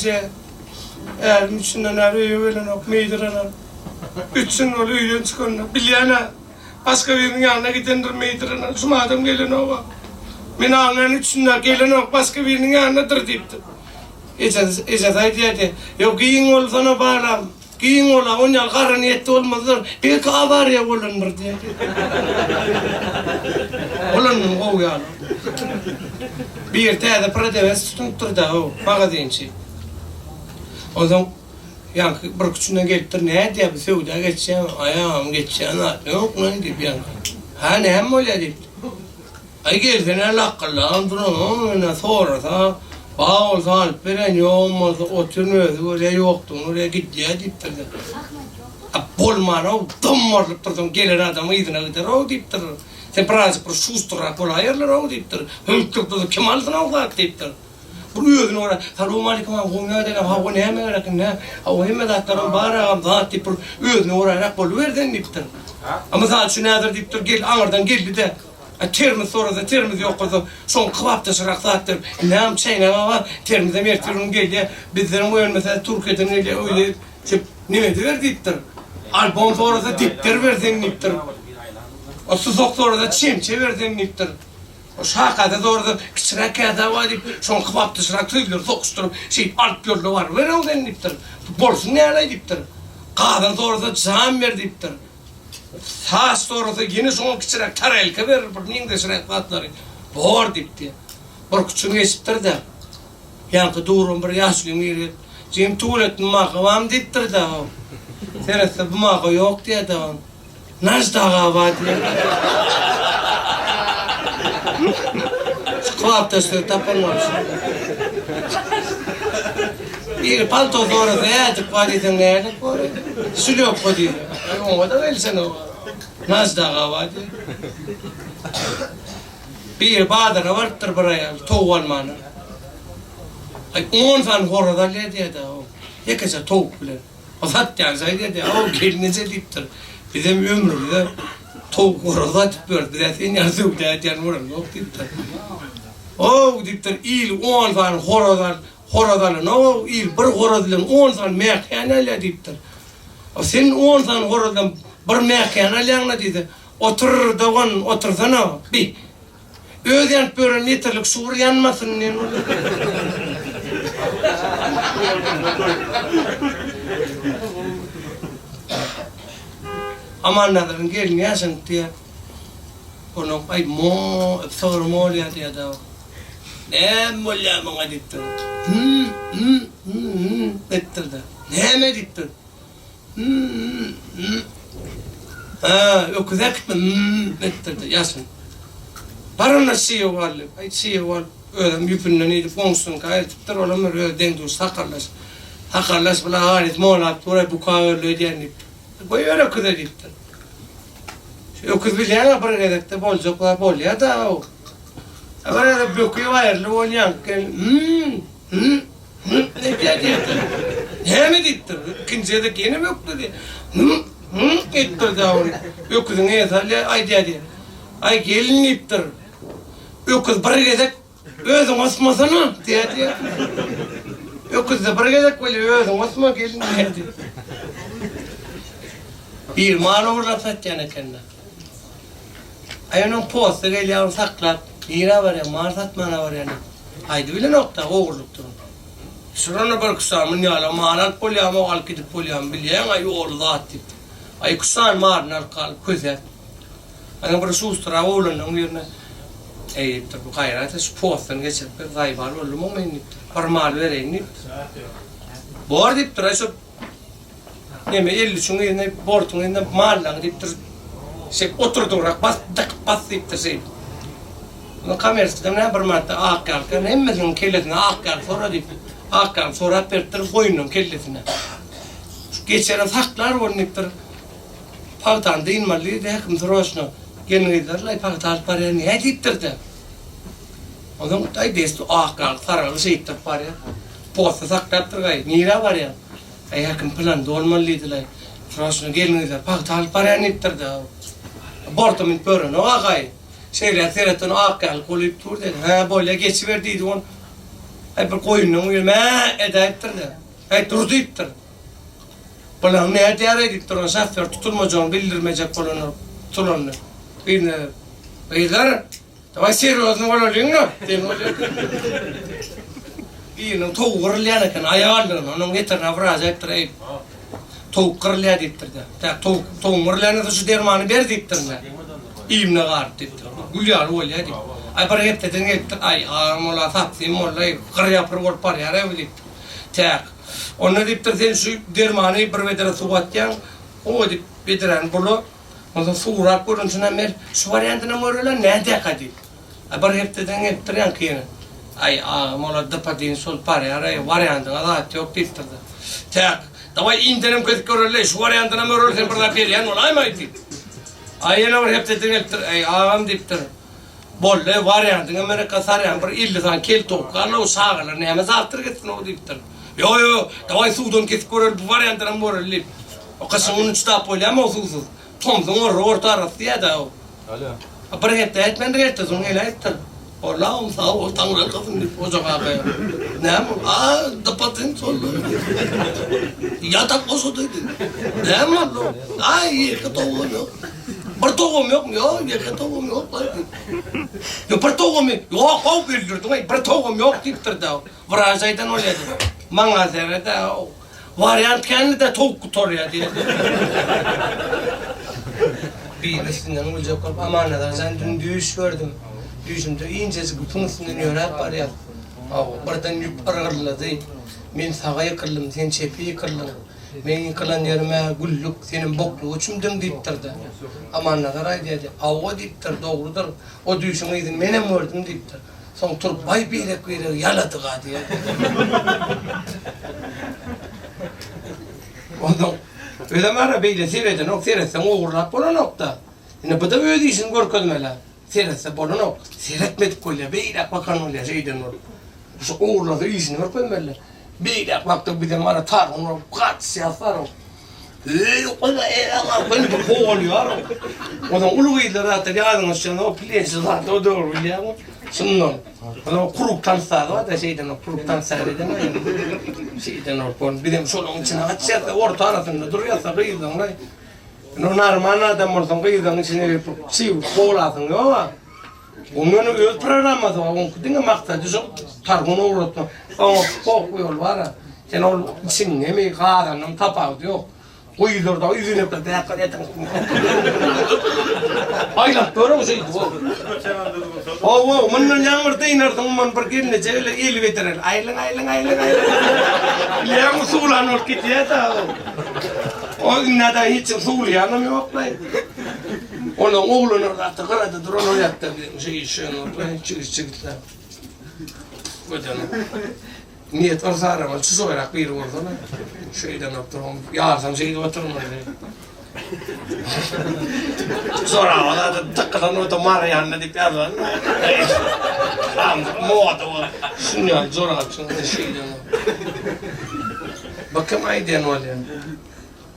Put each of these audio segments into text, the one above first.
Eje, ärim üçünden bäri öýe gelenok, meýdirenem. Üç gün boldy öýden çykanyna. Bilýän-ä, başga biriniň ýanyna gidendir meýdirenem. Şum adam gelenok-a. Men aňlaýan üç gün bäri gelenok, başga biriniň ýanyndadyr diýipdir. Ejesi, ejesi aýdýardy, Ýok, giň bolsana balam. Giň bola, on ýaly gara niýetli bolmazlar, belki awariýa bolandyr diýdi. Bolandan gowy ýaly. Biri täze prodewes tutunypdyr-da, ho, magazinçi. Onsoň ýaňky birki üçünden gelipdir, nädýär bu söwda geçýärmi? Aýagam geçýän zat ýok-laý diýip ýaňky. Hä, näme bolýar diýipdir. Aý gelsene lakgyldagam duranok ine sorasa bar bolsa alyp bereýin ýogam bolsa otyryn özi görýä ýokdugyny görýä gidýä diýipdirde. A bolmanow dommarylyp dursaň gelen adam yzyna giderow diýipdir. Sen birazjyk bir şustrrak bolaýerlerow diýipdir. Höňk dursa kim alsynow zat diýipdir. Bir özüne görä salowmalikim agam gowy ýagdaýlar hawa näme gerek indi hawa hemme zatlaram bar agam zat diýip bir özüne göräräk boluber sen diýipdir. A mysal üçin häzir diýipdir gel aňyrdan geldide A termiz sorasa termiz ýok bolsa şoň kybapdaşyrak zat berip näm çeýnäp bar termizem ertir gün gelýä bizdenem oýanmasa Türkiýeden gelýä öýde şeýp neme ediber diýipdir. Albom sorasa depder ber sen diýipdir. O susak sorasa çemçe ber sen diýipdir. O şakada sorasa kiçiräk käse bar diýip şoň kybapdaşyrak sözleri sokuşdyryp şeýdip alyp ýolda barybereň sen diýipdir. Bolsun nälaý diýipdir. Gazan sorasa jam ber diýipdir. Saz sorasa ýene şoňa kiçiräk tarelka berer bir meňzeşräk zatlary bor diýipdi. Birküç gün geçipdir-de, ýaňky duran bir ýaşulyň biri gelip, Jigim tuwaletni maka barmy diýipdir-de, seretse bu maka ýok diýýär-de, Naždaga bar diýýär. Şu kybapdaş sözi tapan bolşy. Biri palto sorasa ädik bar diýseň nälik bor? Şlýopka diýse. Aý oňa-da gelsene. Naždaga bar diýýär. Biri bazara barypdyr bir aýal towuk almana. Aý on sany horaz alýar diýýär-de o. Ýekeje towuk bilen. O satýan jaý diýýär-de, o gelneje diýipdir. Bizem ömrümize towuk horaz satyp ýörüs. Biz-ä sen ýaly söwda edýän bolamzok diýipdir. Ow diýipdir, il on sany horaz al, Horaz alanow il bir horaz bilen on sany mäkäni alýar diýipdir. A sen on sany horazdan bir mäkäni alýaňla diýse, otur dogan, otursana, bi. Öz ýanyp ýören ýeterlik şu bir ýanmasyn diýen bolýar. Amannazaryň gelni ýaşanyp diýýär. Onuň, aý, mo, sygyr molýar diýýär-de. Näme bolýar muňa diýipdir. Hüm, hüm, hüm, hüm diýipdir-de. Näme diýipdir. Hüm, hüm. Hä, öküz äkitme, hüm diýipdir-de, ýaşyny. Bar onda çyg al diýip, aý çyg al, özem ýüpünden idip goňşusynyňka eltipdir, olam bir öz deň-duş sakarlaş. Sakarlaş bula halys molap dur-aý, buka öldi öýdýän diýipdir. Goýber öküze diýipdir. Şu öküz bilýäň-ä bir gezekde boljak zat bolýa-da. Bir gezek böküp aýrylyp bolýan gel hüm hüm hüm edýär diýipdir. Näme diýipdir. Ikinji gezek ýene bökdi diýip. Hüm hüm edipdir dagy. Öküziň eýesi alýar aýdýar diýip. Aý gelin diýipdir. Öküz bir gezek özüň osmasana diýýär diýýär. Öküzde bir gezek bolýar özüň osma gelin diýýär diýip. Bir mal ogurlap satýan ekende. Aý onuň posty gelýär ony saklap, nirä barýaň, mal satmana barýan diýip. Aýdybilenok-da, ogurlykdygyny. Şurana bir iki sany munýala mal alyp bolýamy, alyp gidip bolýamy bilýäň-aý ýoly zat diýip. Aý iki sany malyny alyp galyp kösäp. Aýa bir şustrak oglanlaryň birine Eý diýipdir, bu gaýrat et, şu postdan geçirip ber, zaýbal boldum-ow men diýipdir. Bir mal bereýin diýipdir. Bor diýipdir, aý şo Neme 53-iň yzyna bortuň yzyna mallaňy diýipdir. Şeýdip oturdygrak bas, dykyp bas diýipdir şeýdip. Muny kommerskiýden näme bir manatda ak ýalyk ýa hemmesiniň kellesine ak ýalyk sora diýip, ak ýalyk sorap beripdir goýunlaryň kellesine. Şu geçene saklar bolun diýipdir. Pagtany dynmaly diýdi häkim sroçno. Gelin-gyzlar-laý pagta alyp barýar nä diýipdir-de. Onsoň aý dessu ak ýalyk saraly şeýtdirip barýar. Posta saklapdyr gaý, nirä barýaň? Aý häkim pylan dolmaly diýdilaý. Sroçno gelin-gyzlar pagta alyp barýan diýipdir-de. Borta münüp görenok agaý. Şeýleräk seretden ak ýalyk bolup dur dedi. Hä, bolýa geçiber diýdi on. Aý bir goýundan biri mä edäýipdir-de. Äý dur diýipdir. Bulaň nädýär-eý diýip duran şofýor tutulmajagyny bildirmejek bolandyr tutulanyny. Yzyna Gyzlar, dawaý serýozny bolalyň-la diýen bolýar. Biriniň towugy gyrylýan eken, aýallygyna, onuň weterinar wraç aýdypdyr, Eý, towuk gyrylýar diýipdir-de. Täk towuk, towugyň gyrylýandan soň şu dermany ber diýipdir-de. Iýmine garyp diýipdir. Gül ýaly bolýar diýip. Aý bir hepdeden gelipdir, Aý, agam ol-a sapsym boldy-aý, gyr-ýapyr bolup barýar-aý bu diýipdir. Täk. Onda diýipdir, sen şu dermany bir bedre suw atýaň, gowy diýip, bedräni bula, onsoň suwrak görnüşinem ber, şu wariantynam göreli, nädýärkä diýip. Aý, bir hepdeden gelipdir ýaňky ýene. Aý, agam, ol-a dypa-dynç bolup barýar-aý, wariantyňa zat ýok diýipdir-de. Täk. Dawaý, indenem kesip göreli, şu wariantynam göreli, sen bir zat berýän bolaýmaý diýip. Aý, ýene bir hepdeden gelipdir. Äý, agam diýipdir. Boldy, wariantyňa mereka sarýan bir 50 sany kel towuk galdy, o çagalar näme zatdyr gitsin-ow diýipdir. Ýo, ýo, dawaý suwdan kesip göreli, bu wariantynam göreli diýip. O gyşyň güni çydap bolýamy o suwsuz? Tomsuň orra orta arasy diýýä-dä o. Alýa. Bir hepde etmändir, ertesi gün geläýipdir. Walla, sag bol, taňryýalkasyn diýip, hoja kaka. Näme boldy? A, dypa-dynç boldy. Ýatak boşady diýdi. Näme boldy? Aý, ýeke towugam ýok. Bir towugam ýokmy? Ýok, ýeke towugam ýok diýdi. Ýok, bir towugam ýok. Ýok-ow, öldürdiň-aý, bir towugam ýok diýipdir-dä. Wraç aýdan bolýa diýip. Maňa seret-ä, wariant känli-dä, towuk gutarýa diýdi. Biri üstünden güljek bolup, Amannazar jan, dün düýş gördüm. Düýşümde inçejik ýüpüň üstünden ýöräp barýas. Hawa, birden ýüp yrgyllady. Men saga ýykyldym, sen çepe ýykyldyň. Meň ýykylan ýerim-ä güllük, senem bokluga çümdüň diýipdir-de. Amannazar aýdýardy, Hawa diýipdir, dogrudyr. O düýşüň yzyny menem gördüm diýipdir. Soň turup, Baý birek-biregi ýaladyg-a diýýärdi. Onsoň özem ara beýle seredenok, seretseň ogurlap bolanok-da. Indi bu-da öz işini görkezmeli. Seretse bolanok. Seretmedik bolýar, beýläk bakan bolýar şeýden bolup. Şu ogurlasa işini görkezmeli. Beýläk bakdyk bizem ara tarhun bolup gaçýas-da. Eý, goýma, eý, aňa, goýma diýip kowalýar. Onsoň uly gyzlar zatlar ýadyňa düşende o plensiz zatlar o dogry bilýäňmi? Şundan. Onsoň krug tans sazy bar-da şeýden o krug tans sazy eden şeýden ol bizem şolaryň içine gaçýas-da orta arasynda durýas-da gyzlaryň. Indi normal adam bolsaň gyzlaryň içine girip çyg kowalasyň ýog-a. Onuň öz programmasy bar, onuňky diňe maksady şo tarhun ugratmak. Oňa pok ýol bar-a. Sen ol içiňdemi, gazanyň tapawudy ýok. Guýularda ýüzüne bir bäkar etiň. Aýlap görüň şeýdip. Hawa, mundan ýaňy bir dynarsyň, mundan bir gelneje bilen eli bedirer. Aýlyň, aýlyň, aýlyň, aýlyň. Bilýäňmi, suwlan bolup gidýär-dä o. O indi-de hiç kim suwlaýanam ýok-laý. Onuň oglanlar zatda gyrada duran o ýakda şeýşen çigit-çigitler. Göden. Niýet bir sarama çujarak biri bolsa-da, şeýden oturan, ýarsam şeýdip oturmaly. Zoraba zada dykylan o-da Marianna diýip ýazylan. Hamyk moda bolup, şunýaly jorapçyň şeýden. Bu kim aýdýan bolýar?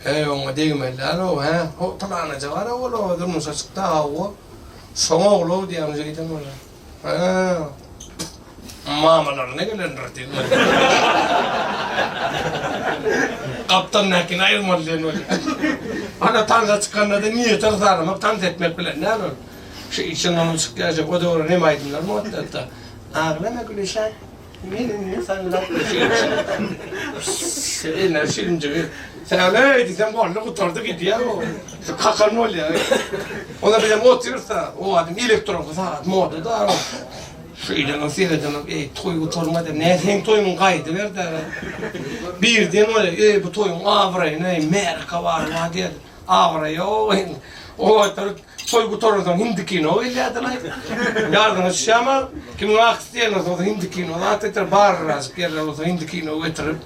Heý, oňa degmeli däl-ow, hä? Ho, pylanaja bar-ow ol-a, durmuşa çykdy, hawa. Şoň ogly-ow diýýän, şeýden bolýar. Hä, mamalaryna gelendir diýen bolýar. Gapdalyndakyny aýyrmaly diýen bolýar. Ana, tansa çykanda-da niýeti yrsaramak, tans etmek bilen däl ol. Şu içinden onuň çykýan o döwür neme aýdymlar modda-da. Aglama Gülüşan. Men indi sallap Ene şirinjigi. Sen eý diýsem boldy gutardy gidýär o. Şu kakan bolýar. Ona bilen otyrsa, o adam elektronka sagat moda da. Şeýden o sereden eý toý gutarmady. Ne sen toýuň gaýdy ber da. Birden bolýar, eý bu toýuň abraýyny eý märeke bar bar diýer. Abraý ýok. O oturyp toý gutaransoň hindi kino gelýärdiler. Ýadyňa düşýärmi? Kimiň aksy diýen bolsa hindi kino zat getirip baryrajyk ýerler bolsa hindi kino getirip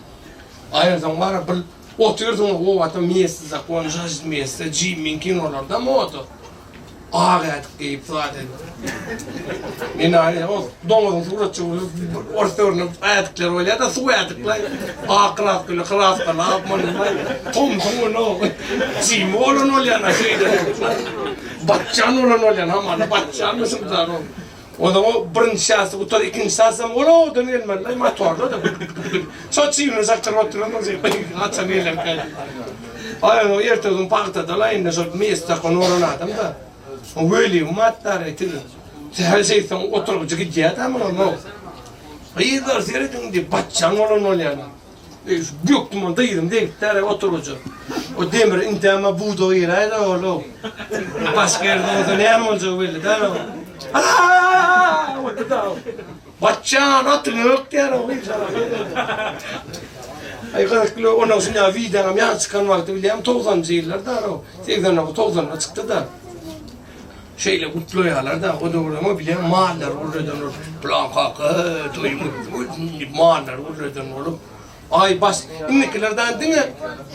aýyrsaň bar bir otyrsyň o wagtam Messi zakon žažd Messi Jimmiň kinolarda moda. Ak ädik geýip zat edip. Men aý o doňuzyň suratçy ors döwründe ädikler bolýar-da suw ädikler. Ak kraskaly kraskaly ak manly tomsuň güni o. Jimmi bolan bolýan şeýle. Batjan bolan bolýan hamana batjanmyşyň zat o. Onsoň o birinji çasy gutar, ikinji çasam ol owadan gelmeli-le, motorda-da. Şo çiwini çakdyryp oturandyr şeý, haçan gelerkä diýip. Aý, onsoň ertesi gün pagtada-la indi şol mes takan oran adam-da. O weligiň matdary tigi. Sähel şeýtseň oturgyjy gidýär-dä munuň, o. Gyzlar serediň diýip, batjan bolan bolýar. Bökdüm onda ýüzüm degip däre oturgyja. O demir indäme buda giräýdi ol. Başga ýerde bolsa näme boljagy belli däl o. Aaaa! Boldy da. Batjan atyňy ök diýär o gyz. Aý gyzykly ondan soň ýa wideoňam ýaňy çykan wagty bilýäňmi 90-njy ýyllar da o. 89 90-da çykdy da. Şeýle gutlaýarlar-da, o döwürem bilýän mallar gürreden bolup, pylan kaka, toýuň diýip mallar gürreden bolup, aý baş, indikilerden diňe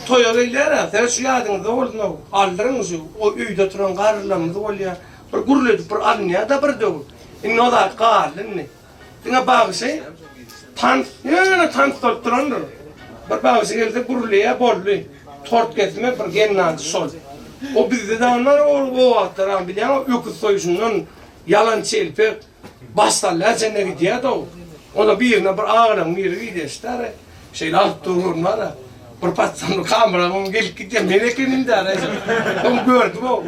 toýa gelýär-ä, seret şu ýadyňyzda bolsun-ow, aldyryň şu, o öýde oturan garrylarymyz bolýar, bir gürledip bir alynýar-da bir döwür, indi o zat galdy indi. Diňe bagşy tans, ýöne tans bolup durandyr. Bir bagşy gelse gürleýär, boldy. Tort kesmek bir gelnaljy şol. O bizde dagy bar ol o wagtlar bilýäňmi öküz soýuşyndan ýalan çelpek baş salýar çenli gidýärdi-ow. Onda birine bir agalaň biri gidýär Şeýle alyp durun bar-a. Bir paçanly kameraman gelip gidýär, men ekenim däl-ä. Soň gördüm-ow.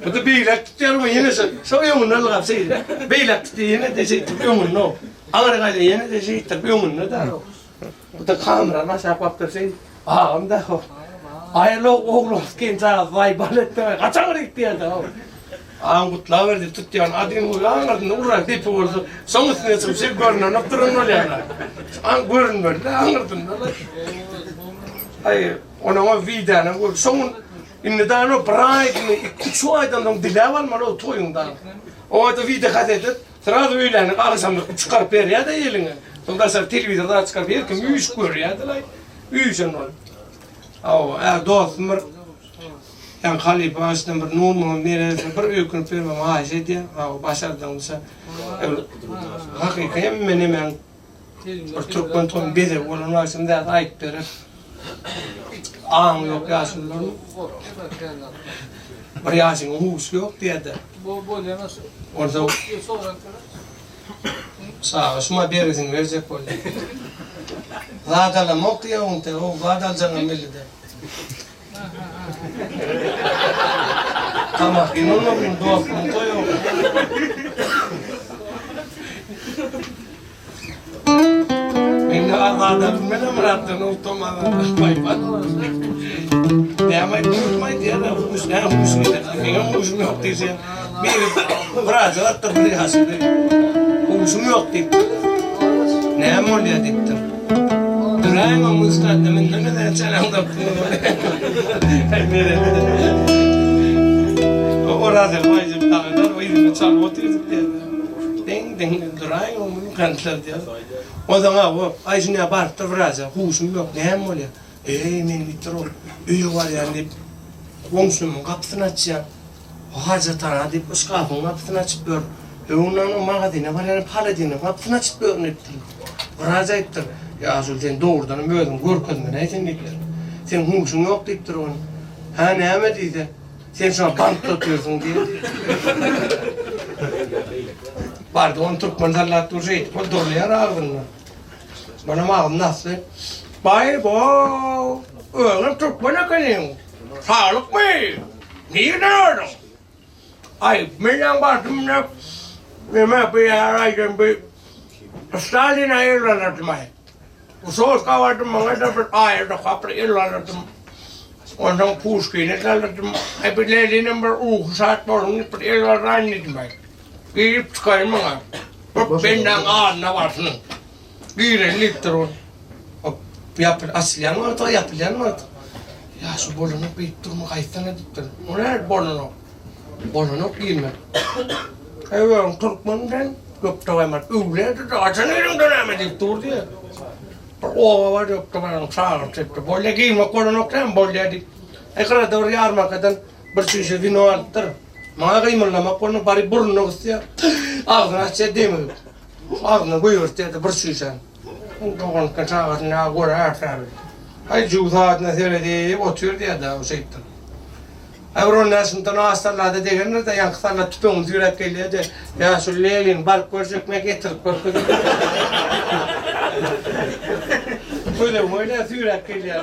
Bu-da beýläk tutýar, o ýene şo, şo öňünde ylgap şeýle. Beýläk tutýar, ýene-de şeýdip öňünde-ow. Aňry gaýda ýene-de şeýdip öňünde däl-ow. Bu-da kamerany aşak bakyp şeýdip, agam däl-ow. Aý-low, oglan, genç aga, zaýbal etdiň-aý, haçan gyryp diýýär-dä-ow. Aň gutlaber diýip tutýan adyň uly aňyrdynda urrak depe bolsa, şoň üstüne çykyp şeý görnenok duran bolýar-a. Aň görünmeli-dä aňyrdynda. Aý, onuň widänem gör. Şoň indi däl o bir aýmy, iki-üç aýdan soň diläp almaly o toýuňdan. Oňa-da wideo kaseti srazu öýläni agşamlyk çykaryp berýär-de eliňe. Soň daşary telewizor zat çykaryp her kim üýşüp görýärdi-laý. Üýşen bolup. Hawa, ä dostum bir Ýaňky halypa başdan bir Nurmuhammet Meredowa bir öýkünip bermegimi haýyş edýän. Hawa, başardygyňça. Hakyky hemme nemäň bir türkmen toýuň bezegi bolan wagtym zat aýdyp berer. Aňy ýok ýaşulularmy? Bir ýaşyň huşy ýok diýýär-de. Onsoň Çaga şuma bergisini berjek bolýar. Zat alamok diýýär oň te, o zat aljagyňam belli däl. Tamakin bolmasyn, dostumyň toýy o. Mende azada bilmene Myratdan unutma baý-baý. Näme aýtdy unutma aýdýar-a, huş näme huşuň ýeter, meňem huşum ýok diýse. Biri wraja barypdyr bir ýaşuly. Huşum ýok diýipdir. Näme bolýar diýipdir. Duraýyň oň üstünde münden öten çalaň Oraz baýjyk dagylar o ýüzüne çalyp otyrdyk diýýär. Deň deň duraýyň oň kantlar diýýär. Onsoň o aý şuny barypdyr wraja huşum ýok näme bolýar. Eý men diýipdir ol öýe barýan diýip goňşymyň gapysyny açýan. Hajathana diýip, şkafyň gapysyny açyp ýör. Öňünden o magazyna barýan holodilnigiň gapysyny açyp ýör diýipdir. Wraç aýdypdyr, Ýaşuly sen dogrudanam özüňi görkezmeli sen diýipdir. Seň huşuň ýok diýipdir ony. Hä näme diýse, sen şoňa bankda otyrsyň diýen diýipdir. Bardy ony türkmen sallat dur şeýdip ol durlaýar agzynda. Munam agzyny açdy. Baý-bo, özüňem türkmen ekeniň. Saglykmy? Nirden gördüň? Aý, menem bardym da, neme bu ýer aýdan bu Staline el alardym aý. Usolka bardym, maňa-da bir aýa dokap bir el alardym. Onsoň Puşkine alardym. Aý, bir Leninem bir ruhy şat bolsun diýip bir el alaýyn diýdim aý. Girip çykaýyn maňa. Bir bendäň anyna barsyn. Giren diýipdir ol. Ýapyl, açylýan wagty, ýapylýan wagty. Ýa şu bolanok diýip durma, gaýtsana diýipdir. O nädip bolanok? Bolanok diýme. Eý, öň türkmen sen, Gökdegaýmar öwledi-de, haçan eliňde näme diýip dur diýýär. Bir oba bar Gökdegaýyň çagyryp çekdi. Bolýa girmek bolanok näme bolýa diýip. Eý, gyrada bir ýarmarkadan bir çüýşe wino alypdyr. Maňa gymyldamak bolmaz, baryp burnuna gysýar. Agzyny açýar demigip. Agzyna goýbertýär-de bir çüýşäni. Doganykdan çagasyny näme göräýerkä. Aý, jüw sadyna seredip otyr diýýär-de, şeýtdir. Aý bir on bäşindan az sallada degendir-de, ýaňky sallat tüpeňini süýräp gelýär-de, Ýa şu Lenin baryp görjekmi, getirip görkez. Gözegime öýle süýräp gelýär.